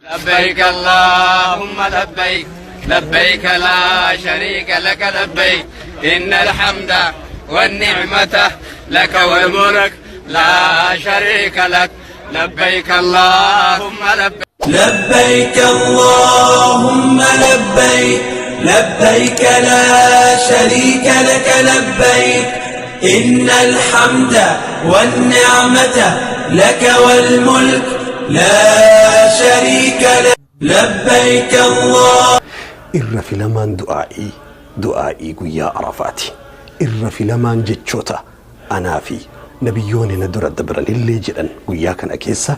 لبيك اللهم لبيك، لبيك لا شريك لك لبيك، إن الحمد والنعمة لك والملك لا شريك لك، لبيك اللهم لبيك. لبيك اللهم لبيك، لبيك لا شريك لك لبيك، إن الحمد والنعمة لك والملك لا شريك لك، لبيك الله. Irra filamaan du'aa'ii du'aa'ii guyyaa Arafaati. Irra filamaan jechoota anaa fi nabiyyoonni na dura dabranillee jedhan guyyaa kana keessa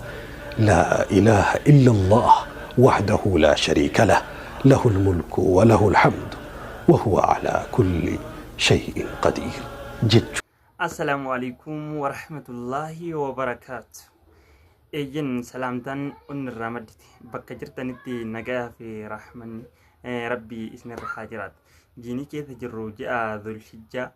laa ilaaha illallah wahdahu laa shariika lah lahul mulku wa lahul hamdu wa huwa alaa kulli shay'in qadiir jechuu. Assalaamu alaikum warahmatullaahi wabarakaatu. Eeyyen, salaamtaan onnirraa maddite bakka jirtanitti nagayaa fi rahmanni rabbii isinirra haa jiraatu. Jiinii keessa jirru ji'a Zulhijjaa,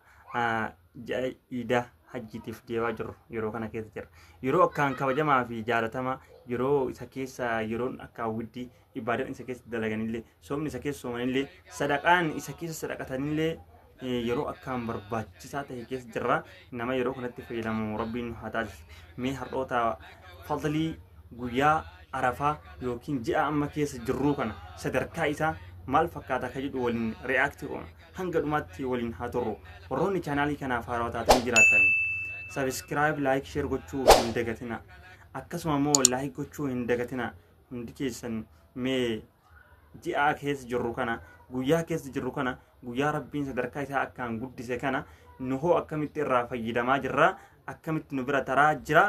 ji'a iidaa hajjiitiif deemaa jirru yeroo kana keessa jira. Yeroo akkaan kabajamaa fi jaalatamaa, yeroo isa keessa yeroon akkaan widdii ibaadaan isa keessa dalaganillee, soomni isa keessa soomanillee, sadaqaan isa keessa sadaqatanillee yeroo akkaan barbaachisaa ta'e keessa jirra. Nama yeroo kanatti fayyadamu rabbiin nu haa taasisu. Mee har'oota fadlii guyyaa Arafaa yookiin ji'a amma keessa jirruu kana sadarkaa isaa maal fakkaata ka jedhu waliin react goona. Hanga dhumaatti waliin haa turru. Warroonni chaanaalii kanaaf haarawaa taatanii jiraattan subscribe, like, share gochuu hin dagatina. Akkasuma immoo like gochuu hin dagatina hundi keessan. Mee ji'a keessa jirru kana, guyyaa keessa jirru kana, guyyaa rabbiin sadarkaa isaa akkaan guddise kana nu hoo akkamitti irraa fayyadamaa jirra? Akkamitti nu bira taraa jira?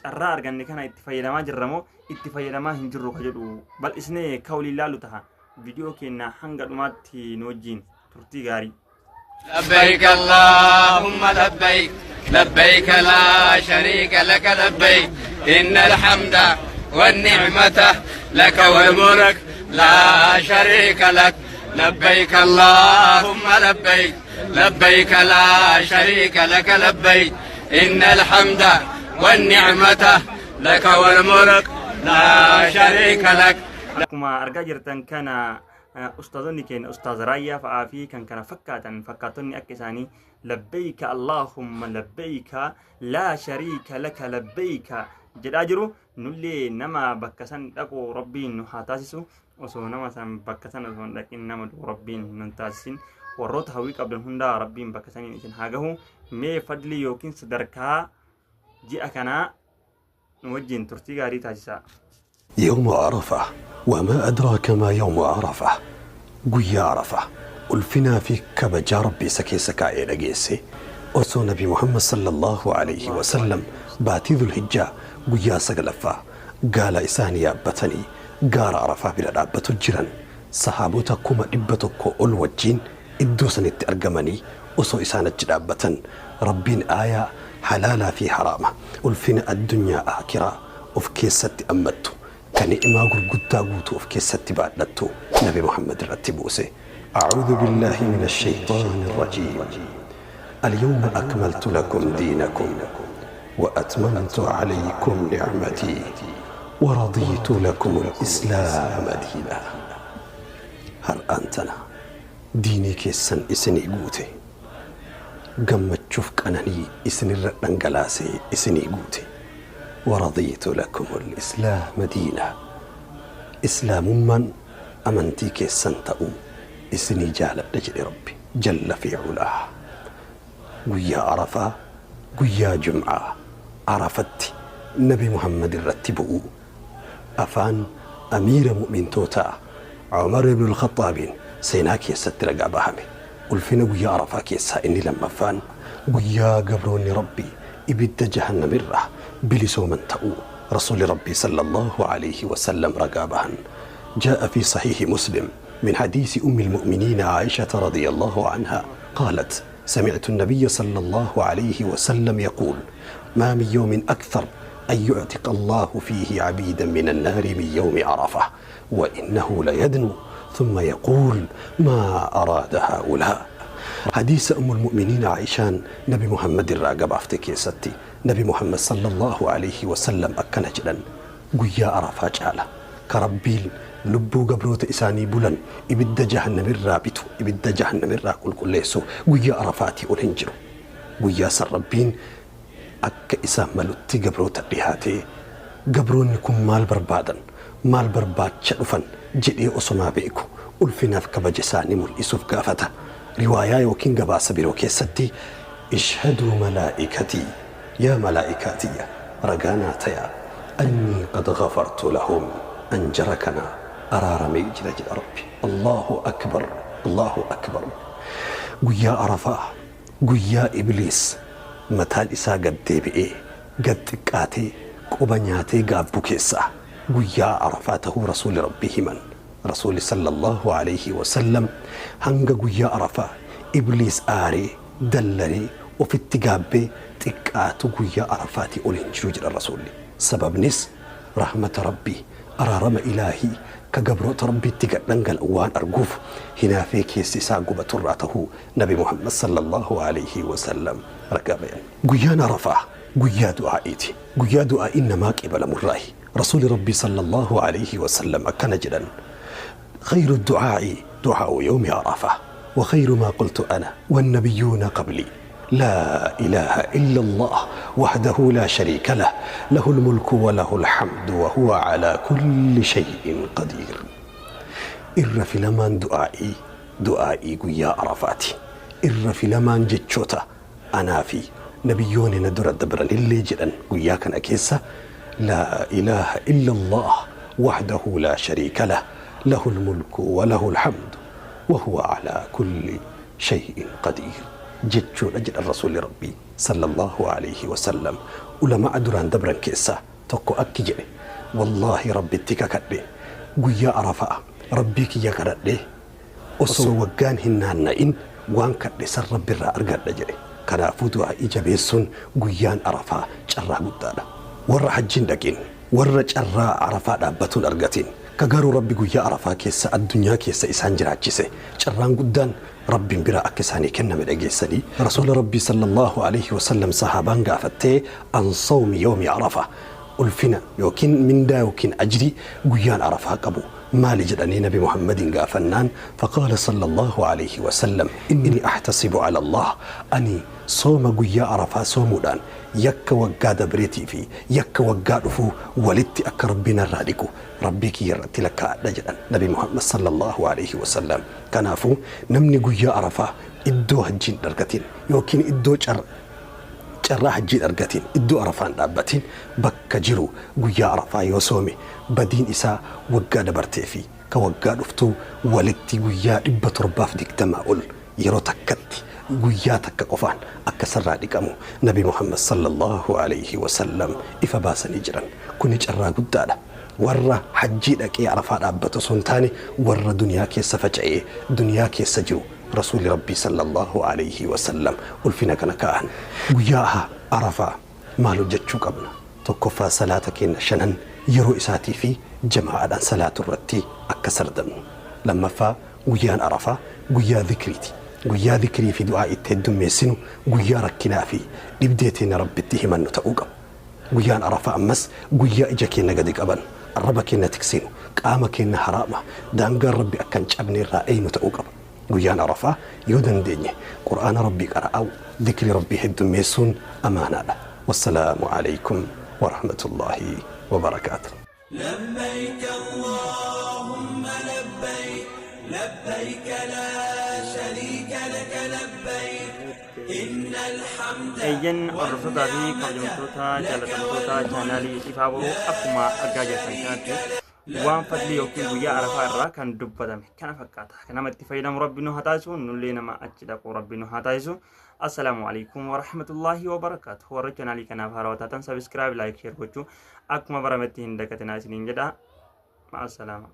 Carraa arganne kana itti fayyadamaa jirra moo itti fayyadamaa hin jirru ka jedhu bal'isnee ka waliin laallu taha. Viidiyoo keenya hanga dhumaatti nu wajjiin turtii gaarii. لبيك اللهم لبيك، لبيك لا شريك لك لبيك، إن الحمد والنعمة لك والملك لا شريك لك، لبيك اللهم لبيك، لبيك لا شريك لك لبيك، إن الحمد والنعمة لك والملك لا شريك لك. Akkuma argaa jirtan kana ustaazonni keenya, ustaaz Raayyaa fa'aa fi kan kana fakkaatan, fakkaattonni akka isaanii labbeeyka allaahumma labbeeyka laa shariika laka labbeeyka jedhaa jiru. Nullee nama bakka san dhaqu rabbiin nu haa taasisu. Osoo nama san bakka san osoo hin dhaqin nama du'u rabbiin nu hin taasisin. Warroota hawwii qabdan hundaa rabbiin bakka saniin isin haa gahu. Mee fadlii yookiin sadarkaa ji'a kanaa nu wajjin turtii gaarii taasisaa. يوم عرفة وما أدراك ما يوم عرفة. Guyyaa Arafaa ulfinaa fi kabajaa rabbi isa keessa kaa'ee dhageesse. Osoo nabi Muhammad sallallahu alaihi wasallam baatii Dhulhijjaa guyyaa sagalaffaa gaala isaanii yaabbatanii gaara Arafaa bira dhaabbatu jiran, sahaabota 100,000 ol wajjiin iddoo sanitti argamanii, osoo isaan achi dhaabbatan rabbiin aayaa halaalaa fi haraama, ulfina addunyaa aakiraa of keessatti ammattu, ka ni'imaa gurguddaa guutuu of keessatti baadhattu nabi Muhammad irratti buuse. أعوذ بالله من الشيطان الرجيم. اليوم أكملت لكم دينكم وأتممت عليكم نعمتي ورضيت لكم الإسلام دينا. Har'aan tana diinii keessan isinii guute, gammachuuf qananii isinirra dhangalaasee isinii guute. ورضيت لكم الإسلام دينا, islaamummaan amantii keessan ta'uu isinii jaaladha jedhe rabbi جل في علاه. Guyyaa Arafaa, guyyaa jum'aa Arafatti nabi Muhammad irratti bu'uu afaan amiira mu'mintootaa Umar ibn al-Khaxaabiin seenaa keessatti ragaa bahame. Ulfina guyyaa Arafaa keessaa inni lammaffaan guyyaa gabroonni rabbii ibidda jahannamirraa bilisooman ta'uu rasuuli rabbii sallallahu alayhi wasallam ragaa bahan. جاء في صحيح مسلم من حديث أم المؤمنين عائشة رضي الله عنها قالت: سمعت النبي صلى الله عليه وسلم يقول: ما من يوم أكثر أن يعتق الله فيه عبيدا من النار من يوم عرفة، وإنه ليدنو ثم يقول: ما أراد هؤلاء؟ حديث أم المؤمنين عائشان نبي محمد irraa gabaafte keessatti nabi Muhammad sallallahu alaihi wasallam akkana jedhan: guyyaa Arafaa caala Ka Rabbiin lubbuu gabroota isaanii bulan ibidda jahannamirraa bitu, ibidda jahannamirraa qulqulleessu guyyaa Arafaatii ol hin jiru. Guyyaa san Rabbiin akka isaan malutti gabroota dhihaatee gabroonni kun maal barbaadan, maal barbaacha dhufan jedhee osomaa beeku ulfinaaf kabaja isaanii mul'isuuf gaafata. Riwaayaa yookiin gabaasa biroo keessatti ishhaduu malaa'ikatii, yaa malaa'ikaa tiyya ragaa naa tayaa, annii qad ghafartu lahum, an jara kana araaramee jira jedha Rabbi. Allahu akbar, Allahu akbar. Guyyaa Arafaa guyyaa Ibliis mataan isaa gad deebi'ee, gad xiqqaatee, quba nyaatee gaabbu keessaa guyyaa Arafaa tahuu Rasuulli Rabbii himan. Rasuulli sallallaahu aleyhi wa sallam hanga guyyaa Arafaa Ibliis aaree, dallanee, ofitti gaabbee xiqqaatu guyyaa Arafaatii ol hin jiru jedhan Rasuulli. Sababnis rahmata Rabbii, araarama Ilaahii ka gabroota Rabbiitti gad dhangala'u waan arguuf hinaafee keessi isaa gubaturraa tahuu Nabi Muhammad sallallaahu aleyhi wa sallam ragaa bayan. Guyyaan Arafaa guyyaa du'aa'iiti. Guyyaa du'aa'iin namaa qeebalamurraahi. Rasuulli Rabbii sallallaahu aleyhi wa sallam akkana jedhan, Khayru du'aa'i du'aa'u yawmi Arafah, wa khayru maa qultu ana wannabiyyuuna qablii, laa ilaaha illallaah wahdahu laa shariika lah, lahul mulku wa lahul hamdu wa huwa alaa kulli shay'in qadiir. Irra filamaan du'aa'ii du'aa'ii guyyaa Arafaati. Irra filamaan jechoota anaa fi nabiyyoonni na dura dabranillee jedhan guyyaa kana keessa, Laa ilaaha illallaah wahdahu laa shariika lah, lahul mulku wa lahul hamdu wa huwa alaa kulli shay'in qadiir jechuudha jedhan Rasuulli Rabbii sallallaahu aleyhi wa sallam. Ulama'a duraan dabran keessaa tokko akki jedhe, Wallaahi Rabbitti kakadhe, guyyaa Arafa'a Rabbii kiyya kadhadhee osoo waggaan hin naanna'in waan kadhe san Rabbirraa argadha jedhe. Kanaafuu du'aa'ii jabeessuun guyyaan Arafaa carraa guddaadha. Warra hajjiin dhaqin, warra carraa Arafaa dhaabbatuun argatin, ka garuu Rabbi guyyaa Arafaa keessa addunyaa keessa isaan jiraachise, carraan guddaan Rabbiin biraa akka isaanii kenname dhageessanii? Rasuula Rabbii sallallaahu aleyhi wasallam sahaabaan gaafattee an sawmi yawmi Arafah, ulfina yookiin mindaa yookiin ajrii guyyaan Arafaa qabu maali jedhanii Nabi Muhammadiin gaafannaan, faqaala sallallaahu aleyhi wasallam innii ahtasibu alallaah, ani sooma guyyaa Arafaa soomuudhaan yakka waggaa dabreetii fi yakka waggaa dhufuu walitti akka Rabbi narraa dhiqu Rabbii kiyya irratti lakkaa'adha jedhan Nabi Muhammad sallallaahu aleyhi wasallam. Kanaafuu namni guyyaa Arafaa iddoo hajjii hin argatin yookiin iddoo carraa hajjii hin argatin, iddoo Arafaa hin dhaabbatin bakka jiru guyyaa Arafaa yoo soome badiin isaa waggaa dabartee fi ka waggaa dhuftuu walitti guyyaa 720 ol yeroo takkatti guyyaa takka qofaan akka sirraa dhiqamu Nabi Muhammad sallallaahu aleyhi wasallam ifa baasanii jiran. Kuni carraa guddaadha. Warra hajjii dhaqee Arafaa dhaabbatu osoo hin taane warra duniyaa keessa faca'ee duniyaa keessa jiru Rasuulli Rabbii sallallaahu aleyhi wasallam ulfina kana kaa'an. Guyyaa Arafaa maal hojjachuu qabna? Tokkoffaa salaata keenna shanan yeroo isaatii fi jamaa'aadhaan salaatu irratti akka sardamnu. Lammaffaa guyyaan Arafaa guyyaa zikriiti. Guyyaa zikrii fi du'aa'ii itti heddummeessinu, guyyaa rakkinaa fi dhibdee teenna Rabbitti himannu ta'uu qaba. Guyyaan Arafaa ammas guyyaa ija keenna gadi qabannu, arraba keenna tiksinu, qaama keenna haraama, daangaan Rabbi akka hin cabne irraa eeynu ta'uu qaba. Guyyaan Arafaa yoo dandeenye Qur'aana Rabbii qara'au, zikrii Rabbii heddummeessuun amaanaadha. Wassalaamu Aleykum Warahmatullaahi Wabarakaatuh. لبيك اللهم لبيك، لبيك لا شريك لك لبيك، إن الحمد Eeyyan, hordoftoota fi kabajamtoota jaalatamtoota chaanaalii Ifaa Boruu, akkuma argaa jirtan kanatti waan fadlii yookiin guyyaa Arafaa irraa kan dubbatame kana fakkaata. Kan nama itti fayyadamu Rabbi nu haa taasisu, nullee nama achi dhaqu Rabbi nu haa taasisu. Assalaamu alaikum warahmatullaahi wabarakaatu. Warra chaanaalii kanaaf haarawaa taatan subscribe, like, share gochuu akkuma barametti hin dagatinaa isiniin jedha. Ma'asalaama.